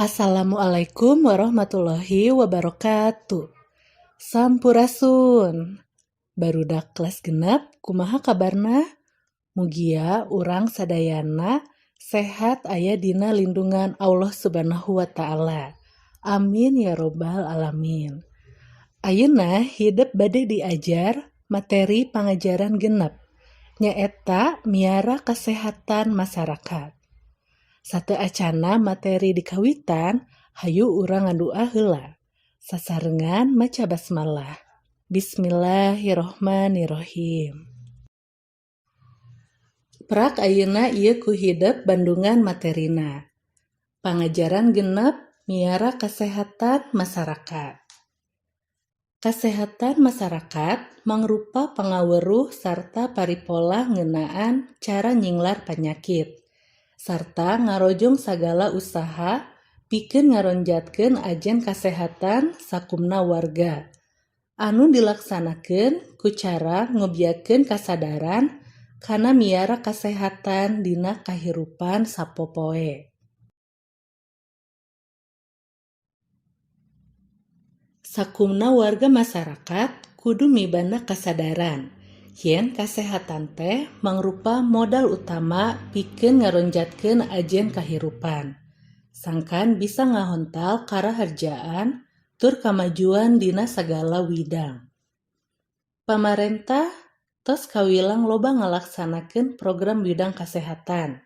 Assalamualaikum warahmatullahi wabarakatuh. Sampurasun. Barudak kelas 6, kumaha kabarna? Mugia urang sadayana sehat aya dina lindungan Allah Subhanahu wa Ta'ala. Amin ya robbal alamin. Ayeuna hidep bade diajar materi pangajaran 6, nyaeta miara kasehatan masyarakat. Sateuacana materi dikawitan, hayu urang ngadua heula. Sasarengan maca basmalah. Bismillahirrohmanirrohim. Prak ayeuna ieu ku hidep bandungan materina. Pangajaran 6, miara kasehatan masyarakat. Kasehatan masyarakat mangrupa pangaweruh sarta paripola ngeunaan cara nyinglar panyakit sarta ngarojong sagala usaha pikeun ngaronjatkeun ajen kasehatan sakumna warga anu dilaksanakeun ku cara ngobiakeun kasadaran kana miara kasehatan dina kahirupan sapopoe. Sakumna warga masyarakat kudu mibanda kasadaran yen kasehatan teh mangrupa modal utama pikeun ngaronjatkeun ajen kahirupan sangkan bisa ngahontal karaharjaan tur kamajuan dina sagala widang. Pamarentah tos kawilang loba ngalaksanakeun program widang kasehatan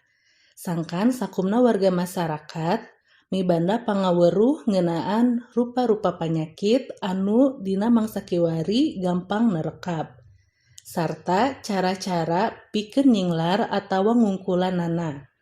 sangkan sakumna warga masyarakat mibanda pangaweruh ngeunaan rupa-rupa panyakit anu dina mangsa kiwari gampang nerekab sarta cara-cara pikeun nyinglar atawa ngungkulanana.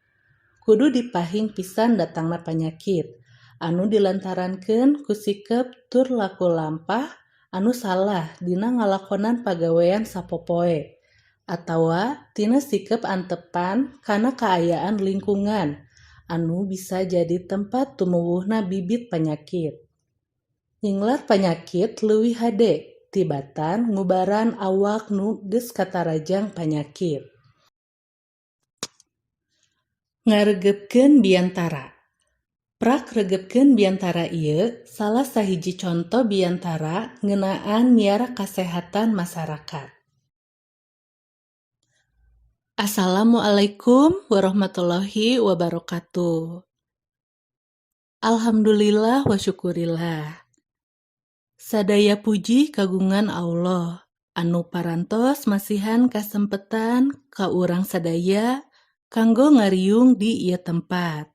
Kudu dipahing pisan datangna panyakit anu dilantarankeun ku sikep tur laku lampah anu salah dina ngalakonan pagawean sapopoe atawa tina sikep antepan kana kaayaan lingkungan anu bisa jadi tempat tumuwuhna bibit panyakit. Nyinglar panyakit leuwih hade tibatan ngubaran awak nu geus katarajang panyakit. Ngaregepkeun biantara. Prak regepkeun biantara ieu salah sahiji conto biantara ngeunaan miara kasehatan masyarakat. Assalamualaikum warahmatullahi wabarakatuh. Alhamdulillah wa syukurillah. Sadaya puji kagungan Allah anu parantos masihan kasempetan ka urang sadaya kanggo ngariung di ieu tempat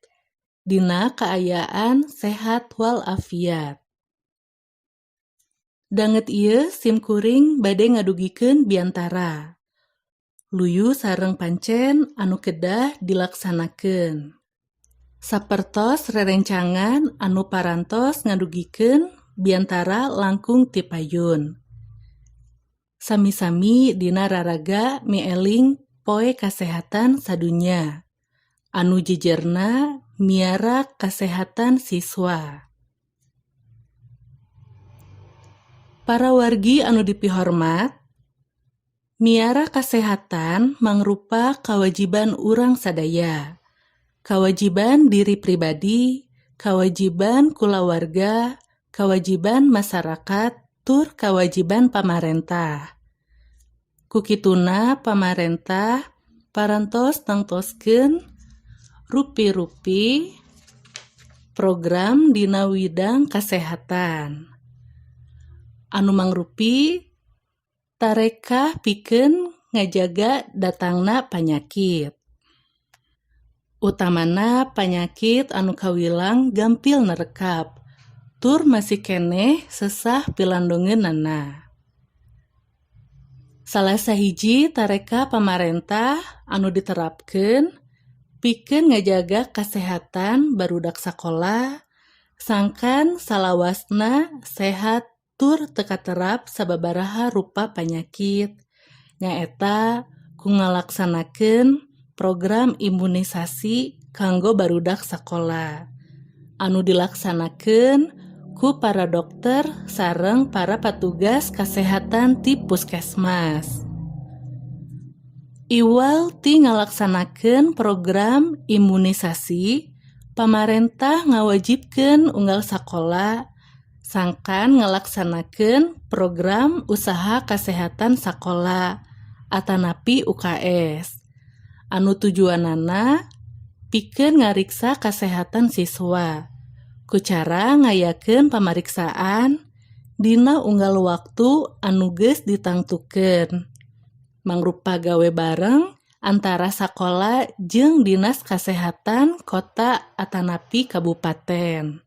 dina kaayaan sehat wal afiat. Danget ieu sim kuring bade ngadugikeun biantara. Luyu sareng pancen anu kedah dilaksanakeun. Sapertos rerencangan anu parantos ngadugikeun biantara langkung ti payun. Sami-sami dina raraga mieling Poe Kasehatan Sadunya anu jejerna miara kasehatan siswa. Para wargi anu dipihormat, miara kasehatan mangrupa kawajiban urang sadaya. Kawajiban diri pribadi, kawajiban kulawarga, kawajiban masyarakat, tur kawajiban pamarentah. Kukituna pamarentah parantos nangtoskeun rupi-rupi program dina widang kasehatan anu mangrupi tarekah pikeun ngajaga datangna panyakit. Utamana panyakit anu kawilang gampil nerekab tur masih keneh sesah pilandongeunana. Salah sahiji tareka pamarentah anu diterapkeun pikeun ngajaga kasehatan barudak sakola sangkan salawasna sehat tur teu katerap sababaraha rupa panyakit nyaeta ku ngalaksanakeun program imunisasi kanggo barudak sakola anu dilaksanakeun ku para dokter sareng para patugas kasehatan ti puskesmas. Iwal ti ngalaksanakeun program imunisasi, Pamarentah ngawajibkeun unggal sakola sangkan ngalaksanakeun program usaha kasehatan sakola atanapi UKS anu tujuanana pikeun ngariksa kasehatan siswa ku cara ngayakeun pamariksaan dina unggal waktu anu geus ditangtukeun mangrupa gawe bareng antara sakola jeung Dinas Kasehatan Kota atanapi Kabupaten.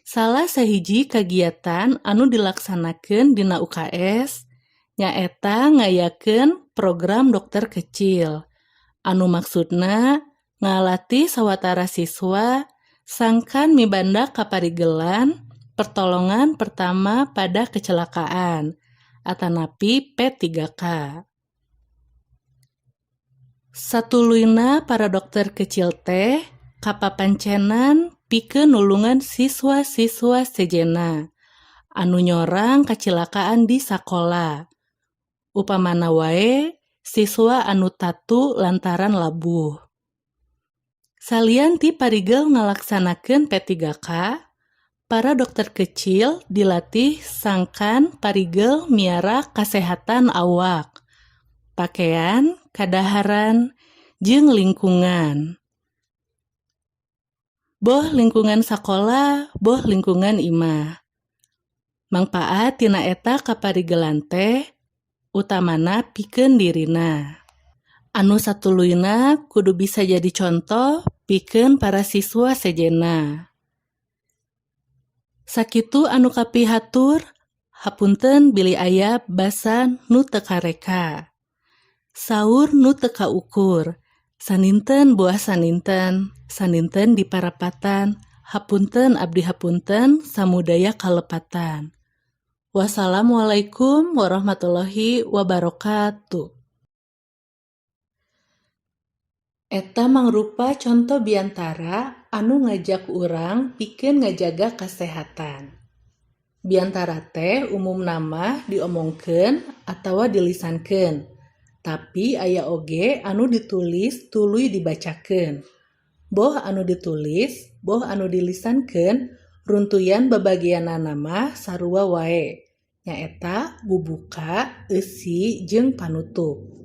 Salah sahiji kagiatan anu dilaksanakeun dina UKS nyaeta ngayakeun program dokter kecil anu maksudna ngalatih sawatara siswa sangkan mibanda kaparigelan pertolongan pertama pada kecelakaan atanapi P3K. Satuluyna para dokter kecil teh kapapancenan pikeun nulungan siswa-siswa sejenna anu nyorang kacilakaan di sakola. Upamana wae siswa anu tatu lantaran labuh. Salian ti parigel ngalaksanakeun P3K, para dokter kecil dilatih sangkan parigel miara kasehatan awak, pakean, kadaharan, jeung lingkungan. Boh lingkungan sakola, boh lingkungan imah. Mangpaat tina eta kaparigelan teh utamana pikeun dirina. Anu satuluyna kudu bisa jadi contoh pikeun para siswa sejenna. Sakitu anu kapihatur, hapunten bilih aya basa nu teu kareka. Saur nu teu kaukur, saninten buah saninten, saninten di parapatan, hapunten abdi hapunten samudaya kalepatan. Wassalamualaikum warahmatullahi wabarakatuh. Eta mangrupa conto biantara anu ngajak urang pikeun ngajaga kasehatan. Biantara teh umumna mah diomongkeun atawa dilisankeun, tapi aya oge anu ditulis tuluy dibacakeun. Boh anu ditulis, boh anu dilisankeun, runtuyan babagianana mah sarua wae, nyaeta bubuka, eusi, jeung panutup.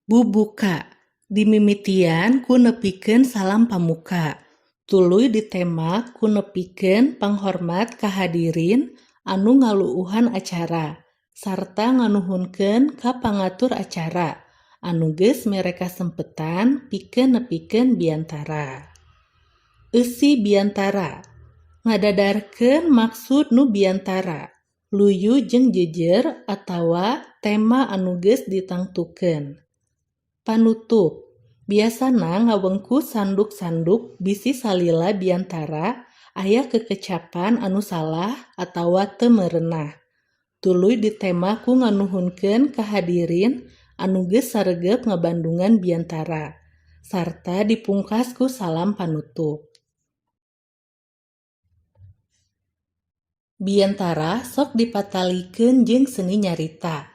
Bubuka dimimitian ku nepikeun salam pamuka, tuluy ditema ku nepikeun panghormat ka hadirin anu ngaluuhan acara sarta nganuhunkeun ka pangatur acara anu geus mere kasempetan pikeun nepikeun biantara. Eusi biantara ngadadarkeun maksud nu biantara, luyu jeung jejer atawa tema anu geus ditangtukeun. Panutup biasana ngawengku sanduk-sanduk bisi salila biantara aya kekecapan anu salah atawa teu merenah. Tuluy ditema ku nganuhunkeun ka hadirin anu geus saregep ngabandungan biantara, sarta dipungkas ku salam panutup. Biantara sok dipatalikeun jeung seni nyarita,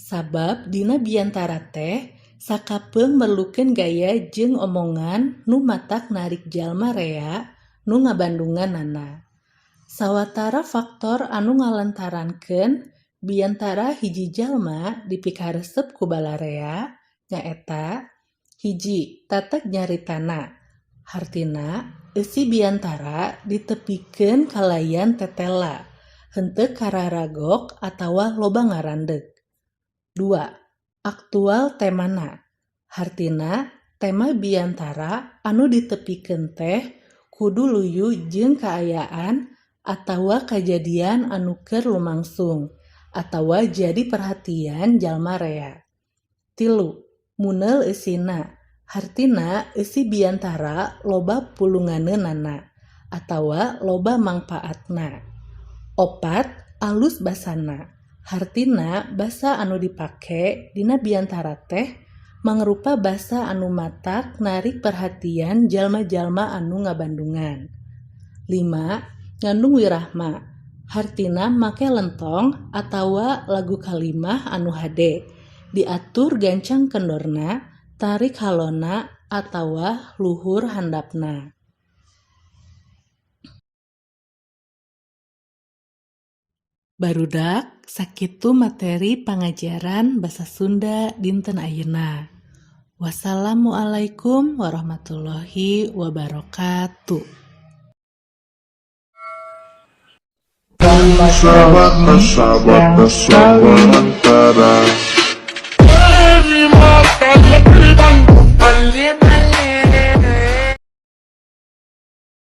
sabab dina biantara teh sakapeung merlukeun gaya jeung omongan nu matak narik jalma rea nu ngabandunganana. Sawatara faktor anu ngalantarankeun biantara hiji jalma dipikaresep ku balarea nyaeta: hiji, tatak nyaritana, hartina eusi biantara ditepikeun kalayan tetela, henteu kararagok atawa loba ngarandeg. 2. Aktual temana, hartina tema biantara anu ditepikeun teh kudu luyu jeung kaayaan atawa kajadian anu keur lumangsung atawa jadi perhatian jalma rea. 3. Muneul eusina, hartina eusi biantara loba pulunganeunana atawa loba mangpaatna. 4. Alus basana, hartina basa anu dipake dina biantara teh mangrupa basa anu matak narik perhatian jalma-jalma anu ngabandungan. 5. Ngandung wirahma, hartina make lentong atawa lagu kalimah anu hade, diatur gancang kendorna, tarik halona, Atawa luhur handapna. Barudak, sakitu materi pangajaran basa Sunda dinten ayeuna. Wassalamualaikum warahmatullahi wabarakatuh. Sahabat sahabat antara.